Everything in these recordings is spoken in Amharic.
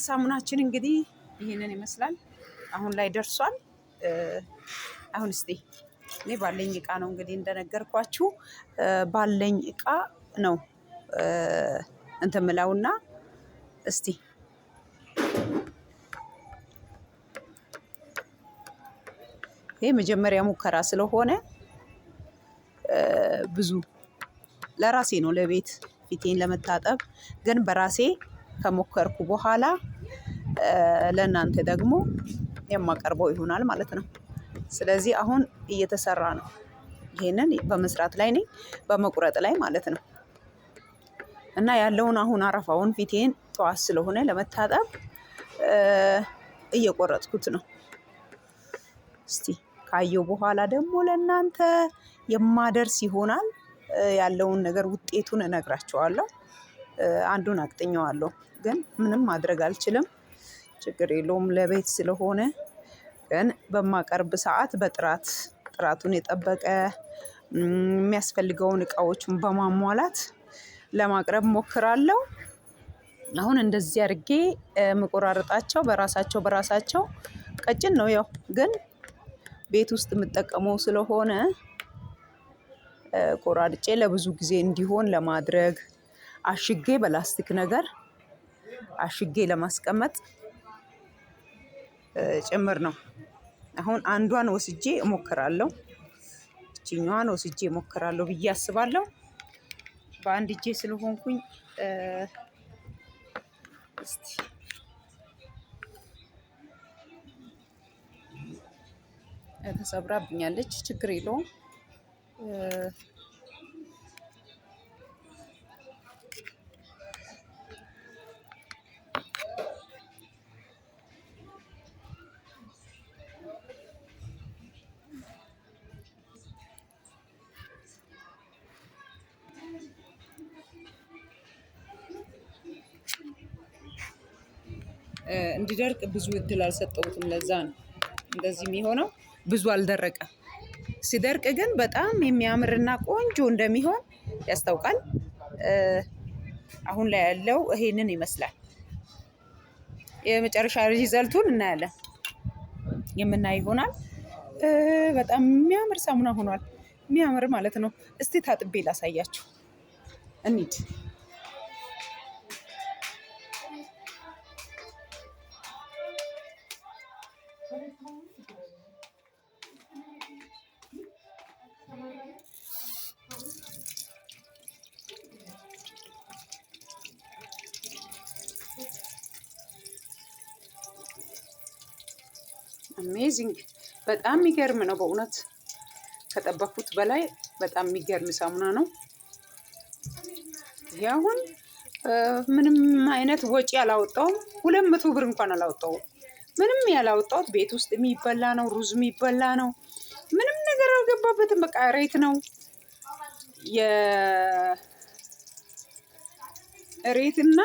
ሳሙናችን እንግዲህ ይህንን ይመስላል። አሁን ላይ ደርሷል። አሁን እስቲ እኔ ባለኝ እቃ ነው እንግዲህ እንደነገርኳችሁ ባለኝ እቃ ነው እንትን ምላውና እስቲ ይሄ መጀመሪያ ሙከራ ስለሆነ ብዙ ለራሴ ነው ለቤት ፊቴን ለመታጠብ ግን በራሴ ከሞከርኩ በኋላ ለእናንተ ደግሞ የማቀርበው ይሆናል ማለት ነው። ስለዚህ አሁን እየተሰራ ነው። ይሄንን በመስራት ላይ ነኝ፣ በመቁረጥ ላይ ማለት ነው። እና ያለውን አሁን አረፋውን ፊቴን ጠዋት ስለሆነ ለመታጠብ እየቆረጥኩት ነው። እስቲ ካየው በኋላ ደግሞ ለእናንተ የማደርስ ይሆናል። ያለውን ነገር ውጤቱን እነግራቸዋለሁ። አንዱን አቅጥኘዋለሁ፣ ግን ምንም ማድረግ አልችልም። ችግር የለውም ለቤት ስለሆነ። ግን በማቀርብ ሰዓት በጥራት ጥራቱን የጠበቀ የሚያስፈልገውን እቃዎችን በማሟላት ለማቅረብ ሞክራለሁ። አሁን እንደዚህ አድርጌ መቆራረጣቸው በራሳቸው በራሳቸው ቀጭን ነው፣ ያው ግን ቤት ውስጥ የምጠቀመው ስለሆነ ቆራርጬ ለብዙ ጊዜ እንዲሆን ለማድረግ አሽጌ በላስቲክ ነገር አሽጌ ለማስቀመጥ ጭምር ነው። አሁን አንዷን ወስጄ እሞክራለሁ። እቺኛዋን ወስጄ እሞክራለሁ ብዬ አስባለሁ። በአንድ እጄ ስለሆንኩኝ እስቲ ተሰብራብኛለች፣ ችግር የለውም። እንዲደርቅ ብዙ እድል አልሰጠሁትም። ለዛ ነው እንደዚህ የሚሆነው። ብዙ አልደረቀም። ሲደርቅ ግን በጣም የሚያምርና ቆንጆ እንደሚሆን ያስታውቃል። አሁን ላይ ያለው ይሄንን ይመስላል። የመጨረሻ result ኡን እናያለን፣ የምናይ ይሆናል። በጣም የሚያምር ሳሙና ሆኗል። የሚያምር ማለት ነው። እስቲ ታጥቤ ላሳያችሁ። እንሂድ። Amazing! በጣም የሚገርም ነው በእውነት ከጠበኩት በላይ በጣም የሚገርም ሳሙና ነው። ይሄ አሁን ምንም አይነት ወጪ አላወጣውም። 200 ብር እንኳን አላወጣውም። ምንም ያላወጣሁት ቤት ውስጥ የሚበላ ነው፣ ሩዝ የሚበላ ነው። ምንም ነገር አልገባበትም። በቃ ሬት ነው የሬትና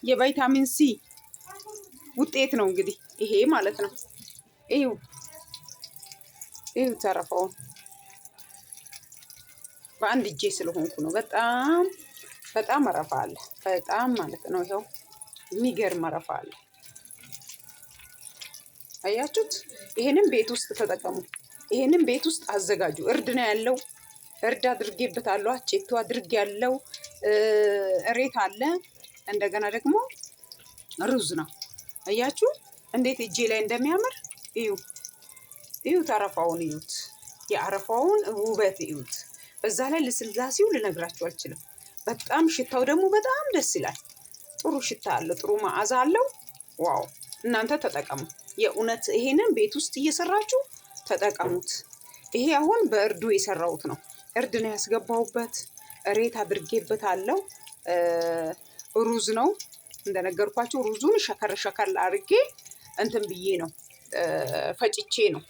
የቫይታሚን ሲ ውጤት ነው እንግዲህ ይሄ ማለት ነው። ይኸው ይኸው ተረፈውን በአንድ እጄ ስለሆንኩ ነው። በጣም በጣም አረፋ አለ፣ በጣም ማለት ነው። ይኸው የሚገርም አረፋ አለ። አያችሁት? ይሄንን ቤት ውስጥ ተጠቀሙ። ይሄንን ቤት ውስጥ አዘጋጁ። እርድ ነው ያለው። እርድ አድርጌበታለሁ። አቼቶ አድርጌ ያለው እሬት አለ። እንደገና ደግሞ ሩዝ ነው። አያችሁ እንዴት እጄ ላይ እንደሚያምር እዩ፣ እዩት፣ አረፋውን እዩት፣ የአረፋውን ውበት እዩት። በዛ ላይ ልስላሴው ልነግራችሁ አልችልም። በጣም ሽታው ደግሞ በጣም ደስ ይላል። ጥሩ ሽታ አለው፣ ጥሩ መዓዛ አለው። Wow! እናንተ ተጠቀሙ። የእውነት ይሄንን ቤት ውስጥ እየሰራችሁ ተጠቀሙት። ይሄ አሁን በእርዱ የሰራሁት ነው። እርድ ነው ያስገባሁበት፣ እሬት አድርጌበት አለው። ሩዝ ነው እንደነገርኳቸው ሩዙን ሸከር ሸከር አድርጌ እንትን ብዬ ነው ፈጭቼ ነው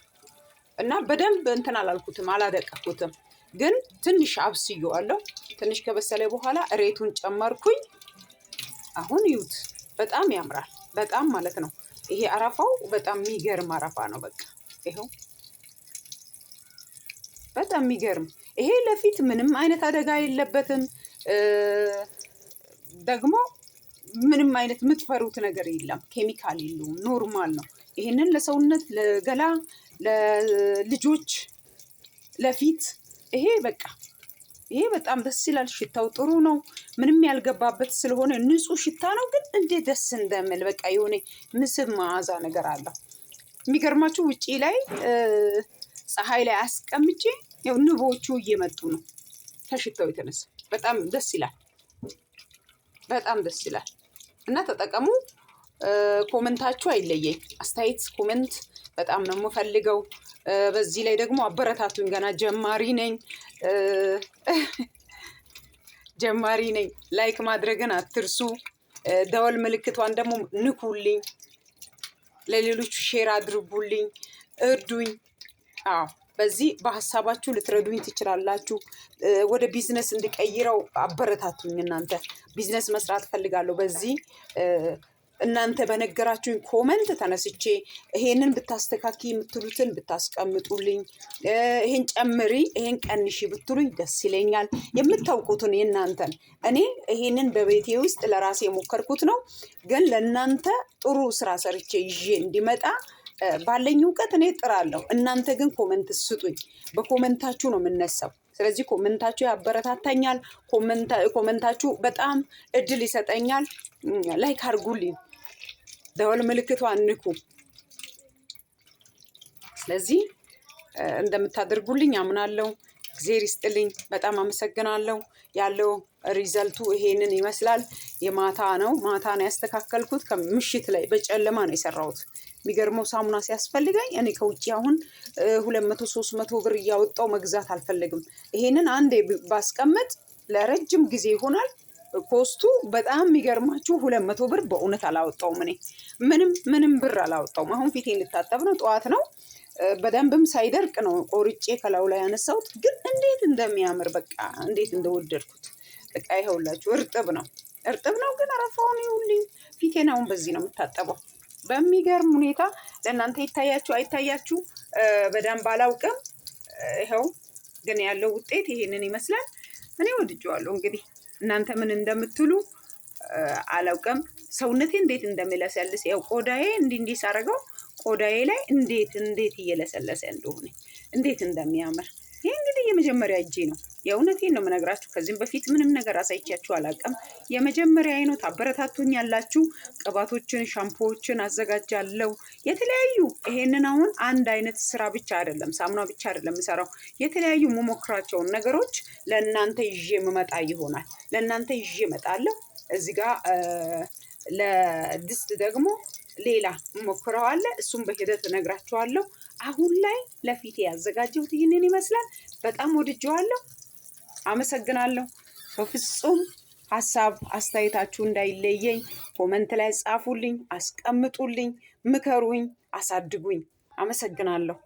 እና በደንብ እንትን አላልኩትም፣ አላደቀኩትም። ግን ትንሽ አብስዬዋለሁ። ትንሽ ከበሰለ በኋላ እሬቱን ጨመርኩኝ። አሁን ይዩት፣ በጣም ያምራል። በጣም ማለት ነው። ይሄ አረፋው በጣም የሚገርም አረፋ ነው። በቃ ይኸው በጣም የሚገርም ይሄ ለፊት ምንም አይነት አደጋ የለበትም። ደግሞ ምንም አይነት የምትፈሩት ነገር የለም። ኬሚካል የለውም። Normal ነው። ይሄንን ለሰውነት፣ ለገላ፣ ለልጆች፣ ለፊት ይሄ በቃ ይሄ በጣም ደስ ይላል። ሽታው ጥሩ ነው። ምንም ያልገባበት ስለሆነ ንጹህ ሽታ ነው። ግን እንዴት ደስ እንደምል በቃ የሆነ ምስብ መዓዛ ነገር አለው። የሚገርማችሁ ውጪ ላይ ፀሐይ ላይ አስቀምጬ ያው ንቦቹ እየመጡ ነው ከሽታው የተነሳ በጣም ደስ ይላል። በጣም ደስ ይላል እና ተጠቀሙ። Comment ኣችሁ አይለየኝ። አስተያየት comment በጣም ነው የምፈልገው። በዚህ ላይ ደግሞ አበረታቱኝ። ገና ጀማሪ ነኝ ጀማሪ ነኝ። Like ማድረግን አትርሱ። ደወል ምልክቷን ደግሞ ንኩልኝ። ለሌሎቹ share አድርጉልኝ፣ እርዱኝ። አዎ በዚህ በሀሳባችሁ ልትረዱኝ ትችላላችሁ። ወደ ቢዝነስ እንድቀይረው አበረታቱኝ። እናንተ ቢዝነስ መስራት ፈልጋለሁ። በዚህ እናንተ በነገራችሁኝ comment ተነስቼ ይሄንን ብታስተካኪ የምትሉትን ብታስቀምጡልኝ፣ ይሄን ጨምሪ፣ ይሄን ቀንሺ ብትሉኝ ደስ ይለኛል። የምታውቁትን የእናንተን እኔ ይሄንን በቤቴ ውስጥ ለራሴ የሞከርኩት ነው፣ ግን ለእናንተ ጥሩ ስራ ሰርቼ ይዤ እንዲመጣ ባለኝ እውቀት እኔ ጥራለሁ። እናንተ ግን comment ስጡኝ። በ comment ኣችሁ ነው የምነሳው። ስለዚህ comment ኣችሁ ያበረታታኛል። Comment ኣችሁ በጣም እድል ይሰጠኛል። Like አድርጉልኝ፣ ደወል ምልክቷን ንኩ። ስለዚህ እንደምታደርጉልኝ አምናለሁ። እግዜር ይስጥልኝ። በጣም አመሰግናለሁ። ያለው result ኡ ይሄንን ይመስላል። የማታ ነው፣ ማታ ነው ያስተካከልኩት። ከምሽት ላይ በጨለማ ነው የሰራሁት። የሚገርመው ሳሙና ሲያስፈልገኝ እኔ ከውጭ አሁን 200 300 ብር እያወጣው መግዛት አልፈልግም። ይሄንን አንዴ ባስቀምጥ ለረጅም ጊዜ ይሆናል። Cost ኡ በጣም የሚገርማችሁ 200 ብር በእውነት አላወጣውም። እኔ ምንም ምንም ብር አላወጣውም። አሁን ፊቴን ልታጠብ ነው፣ ጠዋት ነው። በደንብም ሳይደርቅ ነው ቆርጬ ከላዩ ላይ ያነሳሁት። ግን እንዴት እንደሚያምር በቃ እንዴት እንደወደድኩት በቃ ይኸውላችሁ፣ እርጥብ ነው እርጥብ ነው፣ ግን አረፋውን ይኸውልኝ። ፊቴን አሁን በዚህ ነው የምታጠበው በሚገርም ሁኔታ። ለእናንተ ይታያችሁ አይታያችሁ በደንብ አላውቅም። ይኸው ግን ያለው ውጤት ይሄንን ይመስላል። እኔ ወድጄዋለሁ። እንግዲህ እናንተ ምን እንደምትሉ አላውቅም። ሰውነቴ እንዴት እንደሚለሰልስ ያው ቆዳዬ እንዲህ እንዲህ ሳደርገው ቆዳዬ ላይ እንዴት እንዴት እየለሰለሰ እንደሆነ እንዴት እንደሚያምር። ይህ እንግዲህ የመጀመሪያ እጄ ነው። የእውነቴን ነው የምነግራችሁ። ከዚህም በፊት ምንም ነገር አሳይቻችሁ አላውቅም። የመጀመሪያ ነው። ታበረታቱኛላችሁ። ቅባቶችን፣ ሻምፖዎችን አዘጋጃለሁ የተለያዩ። ይሄንን አሁን አንድ አይነት ስራ ብቻ አይደለም፣ ሳሙና ብቻ አይደለም የምሰራው። የተለያዩ የምሞክራቸውን ነገሮች ለእናንተ ይዤ የምመጣ ይሆናል። ለእናንተ ይዤ እመጣለሁ። እዚህ ጋር ለድስት ደግሞ ሌላ እሞክረዋለሁ። እሱም በሂደት እነግራችኋለሁ። አሁን ላይ ለፊቴ ያዘጋጀሁት ይህንን ይመስላል። በጣም ወድጄዋለሁ። አመሰግናለሁ። በፍጹም ሀሳብ አስተያየታችሁ እንዳይለየኝ comment ላይ ጻፉልኝ፣ አስቀምጡልኝ፣ ምከሩኝ፣ አሳድጉኝ። አመሰግናለሁ።